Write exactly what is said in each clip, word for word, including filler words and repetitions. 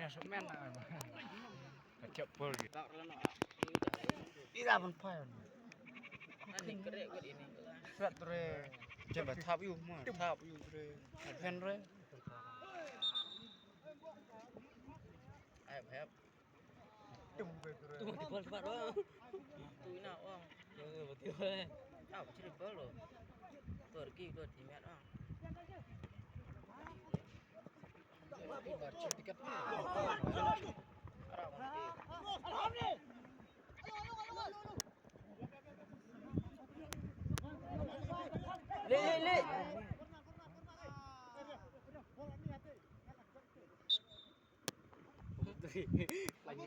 Ka chap pol gi. Ira ban phai. Sat re. Jem ba thap yu ma, thap yu re. Phen re. Ai, hep. Tu mati bol sepat doang. Tu ina wang. Eh, mati bol. Tau, ciri bol lo. Tu Ricky tu timet wang. Le, le, le. Lagi.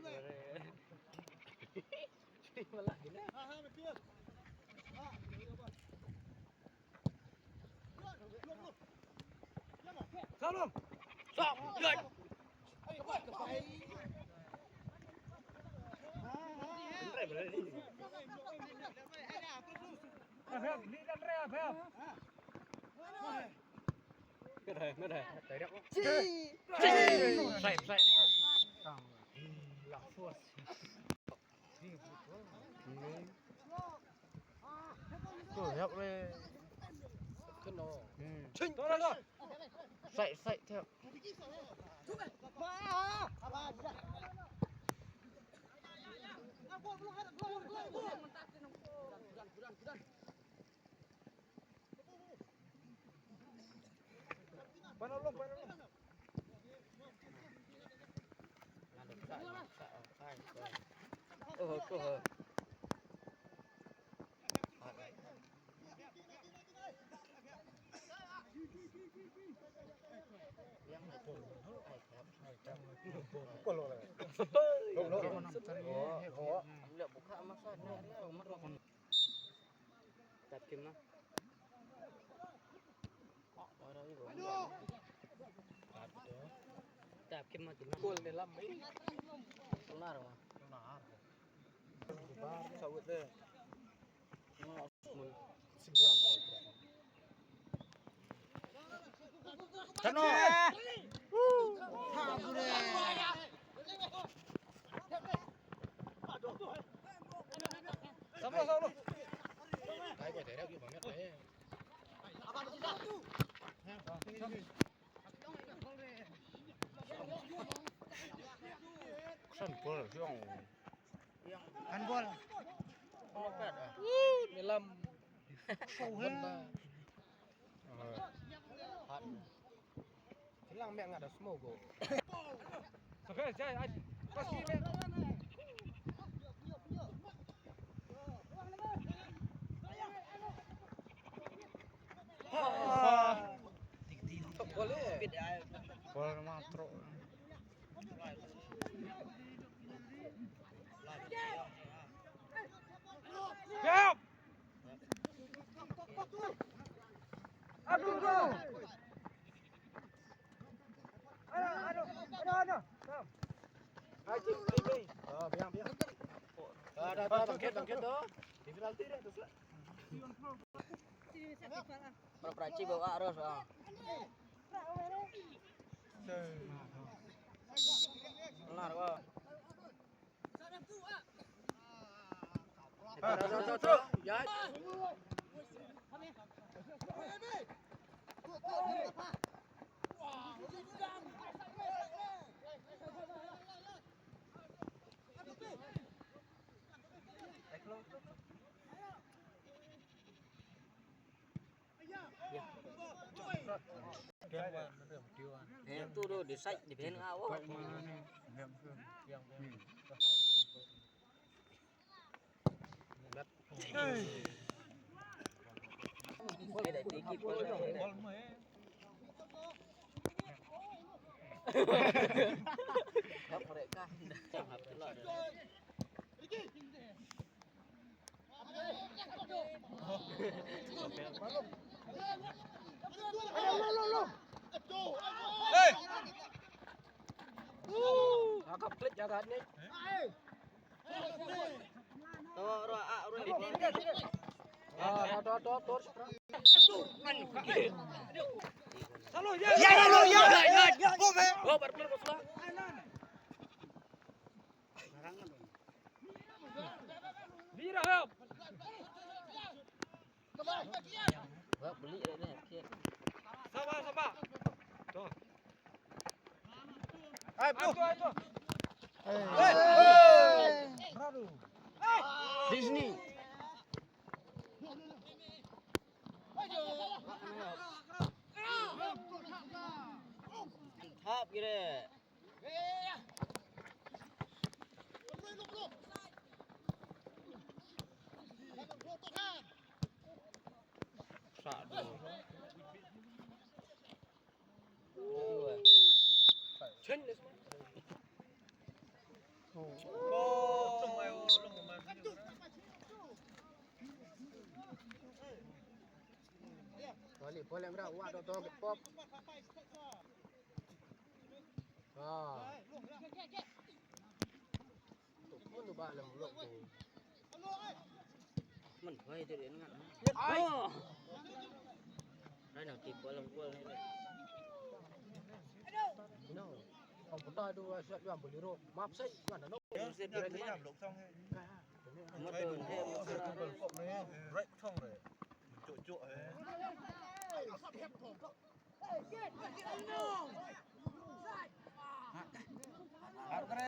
Sai, sai, thiap. Tap kim na. Tap kim ma kim na. Gol ne lam. Sonar ma. Sonar. Bar sawit de. Tano. Ha, gure. Samlo, samlo. Kai ko tere ki banget ai. San bol siang. Kan bol. Milam. Kilang me nga da smoke go. Sabar, jai, ai. Pas ki me. Tok bol eh. Bol ma tro. Yap. Aduh, aduh. Aduh, aduh, aduh, aduh. Tam. Ai, cik, cik, cik. Oh, biang, biang. Dah, dah, dah, bangkit, bangkit tu. Di penalti dah tu pula. Pra-, prachi bawa arus ah. Benar kau. Eh, tu tu, di side, di bawah. Hey! Akap klik jaga ni. Ya, ya, ya, ya. Go, man. Oh, berpeluh, berpeluh. Ba beli dah ni, kit. Sabar, sabar. Tu. Hai, bro. Hai, tu, hai, tu. Hey. Hey. Di sini. Mantap, kira. Pop. Ah. Ai. Oh. Ai, nang tip bola gol ni. No. Kau putar tu, ah, siap jual beli ro. Maaf, saya mana no. Right thong re. Cuk, cuk, eh.